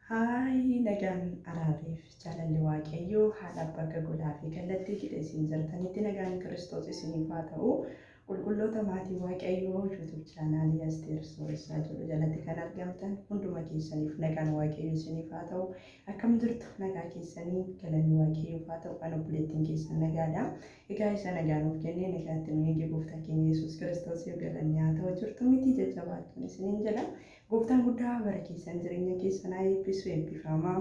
Haay, nagaan araarriif jaalalli Waaqayyoo haala bakka golaa fi kallattii hidha isin jirtanitti nagaan Kiristoos isiniif haa ta'u. Qulqulloota maatii Waaqayyoo YouTube chaanaalii Asteer Sooressaa jedhu jalatti kan argamtan hunduma keessaniif nagaan Waaqayyoo isiniif haa ta'u. Akkam jirtu? Nagaa keessanii? Galanni Waaqayyoof haa ta'u. Ani obboleettiin keessan nagaadha. Egaa isa nagaa nuuf kennee nagaatti nu eege Gooftaa keenya Yesuus Kiristoosiif galanni haa ta'u. Jirtu miti? Jajjabaattuun isiniin jedha. Gooftaan guddaa bara keessan, jireenya keessan haa eebbisu, eebbifamaa.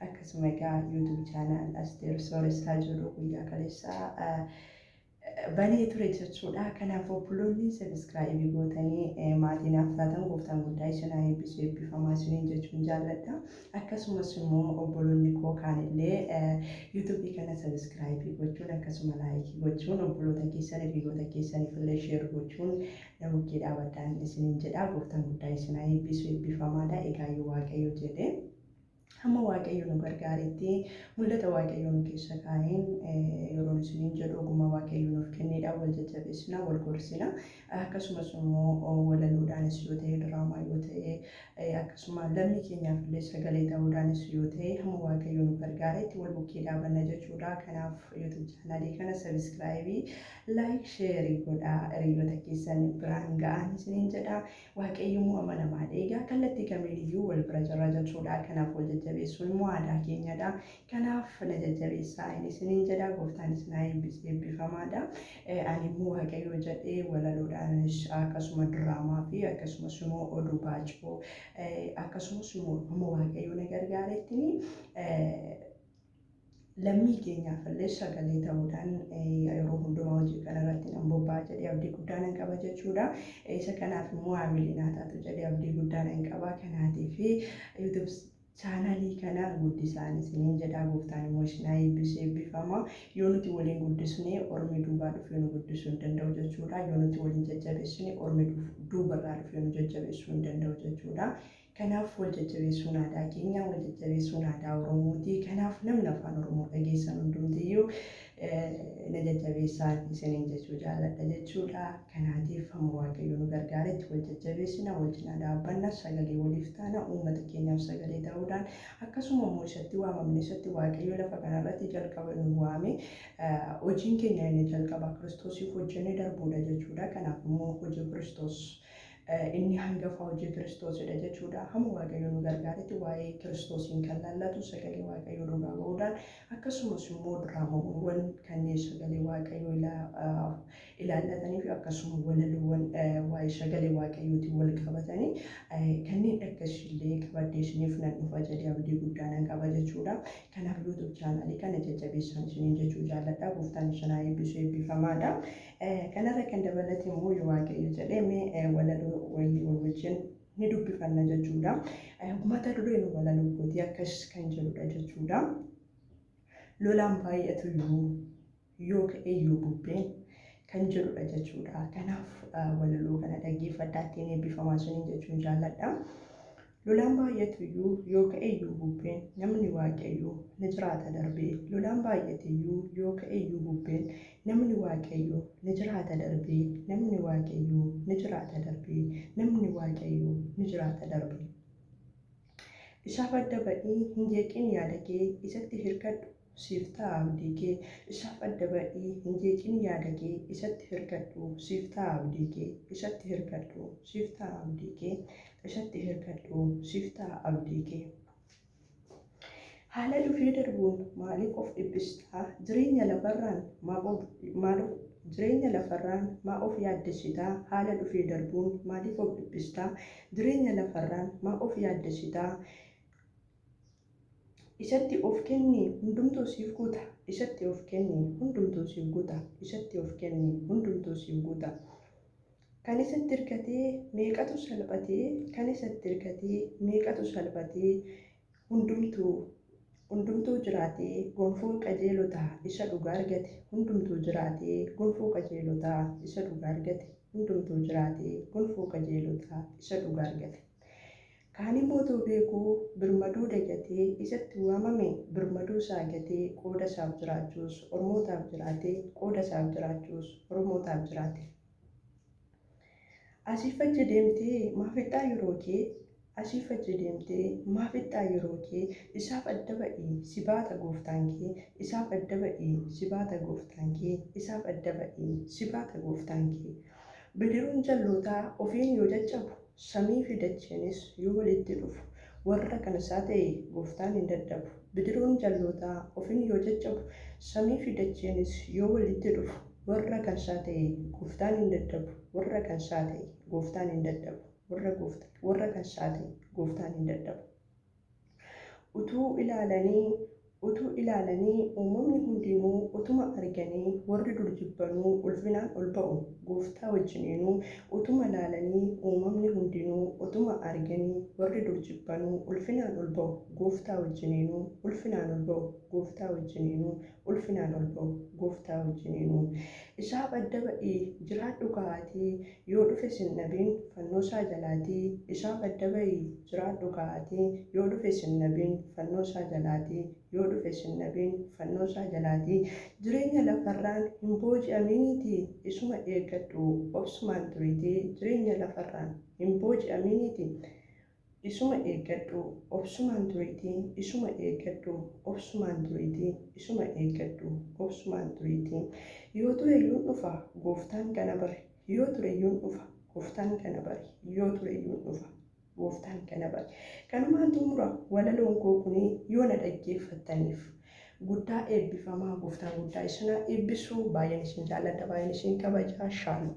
Akkasuma egaa YouTube channel Asteer Sooressaa jedhu guyyaa kaleessaa banee ture jechuudha. Kanaaf obboloonni subscribe gootanii maatii naaf taatan, gooftaan guddaa isin haa eebbisu, eebbifamaa isiniin jechuun jaalladha. Akkasumas immoo obboloonni koo kaanillee YouTube kana subscribe gochuun, akkasuma like gochuun, obboloota keessan, hiriyoota keessaniif illee share gochuun na bukkee dhaabadhaan isiniin jedha. Gooftaan guddaa isin haa eebbisu, eebbifamaadha. Egaa yoo Waaqayyo jedhe, hamma Waaqayyo nu gargaaretti, mul'ata Waaqayyo nu keessa kaa'een, yeroon isiniin jedhu ogummaa Waaqayyo nuuf kennedha. Wal jajjabeessina, wal gorsina. Akkasumas immoo walaloodhaanis yoo ta'e, diraamaa yoo ta'e, akkasuma lammii keenyaaf illee sagalee ta'uudhaanis yoo ta'e, hamma Waaqayyo nu gargaaretti wal bukkee dhaabanna jechuudha. Kanaaf YouTube chaanaalii kana subscribe, like, share godhaa, hiriyoota keessan biraan ga'aan isiniin jedha. Waaqayyo immoo amanamaadha. Egaa kallattii kamiin iyyuu wal bira jirra jechuudha. Kanaaf wal jajjabeessuun immoo aadaa keenyadha. Kanaaf na jajjabeessaa inni isiniin jedha. Gooftaan isin haa eebbisu, eebbifamaadha. Ani immoo Waaqayyo jedhee walaloodhaanis, akkasuma diraamaa fi akkasumas immoo oduu baacoo, akkasumas immoo hamma Waaqayyo na gargaaretti lammii keenyaaf illee sagalee ta'uudhaan yeroo hundumaa hojii kanarratti nan bobba'a jedhee abdii guddaa nan qaba jechuudha. Isa kanaaf immoo haamilee naa taatu jedhee abdii guddaa nan qaba. Kanaatiif YouTube chaanalii kana guddisaan isiniin jedha. Gooftaan immoo isin haa eebbisu, eebbifama. Yoo nuti waliin guddisne, ormi duubaa dhufee nu guddisuu hin danda'u jechuudha. Yoo nuti waliin jajjabeessine, ormi duubarraa dhufee nu jajjabeessuu hin danda'u jechuudha. Kanaaf wal jajjabeessuun aadaa keenya, wal jajjabeessuun aadaa Oromooti. Kanaaf namni afaan Oromoo dhageessan hundumtiyyuu na jajjabeessaan isiniin jechuu jaalladha jechuudha. Kanaatiif hamma Waaqayyo nu gargaaretti wal jajjabeessina, wal cinaa dhaabbanna, sagalee waliif taana, uummata keenyaaf sagalee ta'uudhaan, akkasuma immoo isatti waamamne, isatti Waaqayyo lafa kanarratti jalqaba nu waame, hojiin keenya inni jalqaba Kiristoosiif hojjennee darbuudha jechuudha. Kanaaf immoo hojii Kiristoos inni hangafa hojii Kiristoosidha jechuudha. Hamma Waaqayyo nu gargaaretti waa'ee Kiristoosiin kan laallatu sagalee Waaqayyoo dhugaa ba'uudhaan, akkasumas immoo diraamawwan kanneen sagalee Waaqayyoo ilaallatanii fi akkasuma walaloowwan waa'ee sagalee Waaqayyootiin wal qabatanii kanneen akkasiillee qabadhee isiniif nan dhufa jedhee abdii guddaa nan qaba jechuudha. Kanaaf YouTube chaanaalii kana jajjabeessaan isiniin jechuu jaalladha. Gooftaan isin haa eebbisu, eebbifamaadha. Kanarra kan dabalate immoo yoo Waaqayyo jedhee mee walaloo wayii wal wajjin ni dubbifanna jechuudha. Mata dureen walaloo kootii akkas kan jedhudha jechuudha. "Lolaan baay'atu iyyuu, yoo ka'e iyyuu bubbeen" kan jedhudha jechuudha. Kanaaf walaloo kana dhaggeeffadhaa, ittiin eebbifamaa isiniin jechuun jaalladha. Lolaan baay'atu iyyuu, yoo ka'e iyyuu bubbeen, namni Waaqayyoo ni jiraata darbee. Lolaan baay'ate iyyuu, yoo ka'e iyyuu bubbeen, namni Waaqayyoo ni jiraata darbee. Namni Waaqayyoo ni jiraata darbee. Namni Waaqayyoo ni jiraata darbee. Isaaf adda ba'ii, hin jeeqin yaada kee, isatti hirkadhu, siif ta'a abdii kee. Isaaf adda ba'ii, hin jeeqin yaada kee, isatti hirkadhu, siif ta'a abdii kee. Isatti hirkadhu, siif ta'a abdii kee. Isatti hirkadhu, siif ta'a abdii kee. Haala dhufee darbuun maaliif of dhiphistaa? Jireenya lafarraan maaf of maal jireenya lafarraan maa of yaaddessitaa? Haala dhufee darbuun maaliif of dhiphistaa? Jireenya lafarraan maa of yaaddessitaa? Isatti of kenni, hundumtuu siif guuta. Isatti of kenni, hundumtuu siif guuta. Isatti of kenni, hundumtuu siif guuta. Kan isatti hirkatee meeqatu salphatee? Kan isatti hirkatee meeqatu salphatee? Hundumtuu jiraatee gonfoo qajeelotaa isa dhugaa argate. Hundumtuu jiraatee gonfoo qajeelotaa isa dhugaa argate. Hundumtuu jiraatee gonfoo qajeelotaa isa dhugaa argate. Kaan immoo utuu beekuu birmaduu dagatee, isatti waamame birmaduu isaa gatee, qooda isaaf jiraachuus ormootaaf jiraatee, qooda isaaf jiraachuus ormootaaf jiraate. Asiif achi deemtee maa fixxaa yeroo kee? Asiif achi deemtee maaf fixxaa yeroo kee? Isaaf adda ba'ii si baata gooftaan kee. Isaaf adda ba'ii si baata gooftaan kee. Isaaf adda ba'ii si baata gooftaan kee. Bidiruun jallootaa ofiin yoo caccabu, samii fi dacheenis yoo walitti dhufu, warra kan isaa ta'e gooftaan hin dadhabu. Bidiruun jallootaa ofiin yoo caccabu, samii fi dacheenis yoo walitti dhufu, warra kan isaa ta'e gooftaan hin dadhabu. Warra kan isaa ta'e gooftaan hin dadhabu. Warra gooftaa warra kan isaa ta'e gooftaan hin dadhabu. Utuu ilaalanii utuu ilaalanii uumamni hundinuu utuma arganii warri dur jibbanuu ulfinaan ol ba'u gooftaa wajjiniinuu. Utuma ilaalanii uumamni hundinuu utuma arganii warri dur jibbanuu ulfinaan ol ba'u gooftaa wajjiniinuu. Ulfinaan ol ba'u gooftaa wajjiniinuu. Ulfinaan ol ba'u gooftaa wajjiniinuu. Isaaf adda ba'ii jiraadhu ka'aatii, yoo dhufe sin dhabiin fannoosaa jalaatii. Isaaf adda ba'ii jiraadhu ka'aatii, yoo dhufe sin dhabiin fannoosaa jalaatii. Yoo dhufe sin dhabiin fannoosaa jalaatii. Jireenya lafarraan hin booji'aminiitii isuma eeggadhu obsumaan turiitii. Jireenya lafarraan hin booji'aminiitii isuma eeggadhu obsumaan turiitii. Isuma eeggadhu obsumaan turiitii. Isuma eeggadhu obsumaan turiitii. Yoo tureyyuun dhufa gooftaan kana bare. Yoo tureyyuun dhufa gooftaan kana bare. Yoo tureyyuun dhufa gooftaan kana bare. Kanumaan xumura walaloon koo kuni. Yoo na dhaggeeffattaniif guddaa eebbifamaa, gooftaan guddaa isin haa eebbisu. Baay'een isin jaalladha, baay'een isin kabajaa. Shaalom.